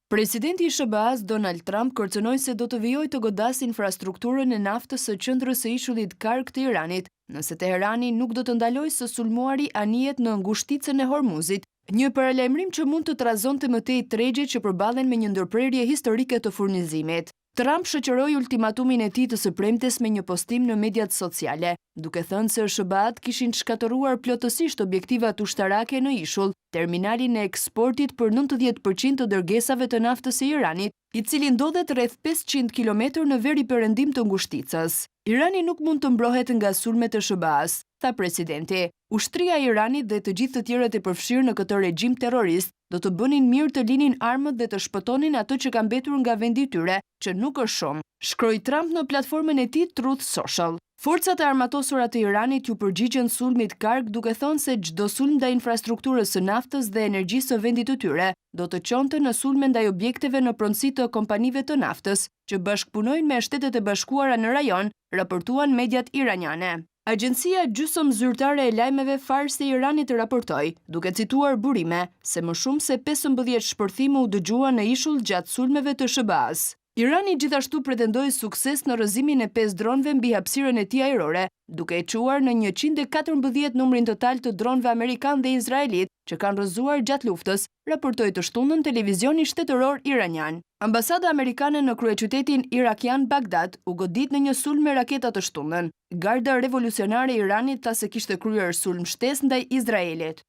Presidenti i SHBA-së, Donald Trump kërcënoi se do të vijojë të godasë infrastrukturën e naftës së qendrës së ishullit Karg të Iranit, nëse Teherani nuk do të ndalojë së sulmuari anijet në ngushticën e Hormuzit, një paralajmërim që mund të trazonte më tej tregjet që përballen me një ndërprerje historike të furnizimit. Trump shoqëroi ultimatumin e tij të së premtes me një postim në mediat sociale, duke thënë se SHBA-të kishin shkatërruar plotësisht objektivat ushtarake në ishull, terminalin e eksportit për 90% të dërgesave të naftës së Iranit, i cili ndodhet rreth 500 kilometër në veriperëndim të ngushticës. Irani nuk mund të mbrohet nga sulmet e SHBA-së, tha presidenti. Ushtria e Iranit dhe të gjithë të tjerët e përfshirë në këtë regjim terrorist do të bënin mirë të linin armët dhe të shpëtonin atë që ka mbetur nga vendi i tyre, që nuk është shumë, shkroi Trump në platformën e tij Truth Social. Forcat e armatosura të Iranit iu përgjigjën sulmit Karg duke thënë se çdo sulm ndaj infrastrukturës së naftës dhe energjisë së vendit të tyre do të çonte në sulme ndaj objekteve në pronësi të kompanive të naftës që bashkëpunojnë me Shtetet e Bashkuara në rajon, raportuan mediat iraniane. Agjencia gjysmë zyrtare e lajmeve Fars e Iranit raportoi, duke cituar burime, se më shumë se 15 shpërthime u dëgjuan në ishull gjatë sulmeve të SHBA-s. Irani gjithashtu pretendoi sukses në rrëzimin e 5 dronëve mbi hapësirën e tij ajrore, duke e çuar në 114 numrin total të dronëve amerikan dhe izraelit që kanë rrëzuar gjatë luftës, raportoi të shtunën televizioni shtetëror iranian. Ambasada amerikane në kryeqytetin irakian Bagdad u godit në një sulm me raketa të shtunën. Garda Revolucionare e Iranit tha se kishte kryer sulm shtesë ndaj Izraelit.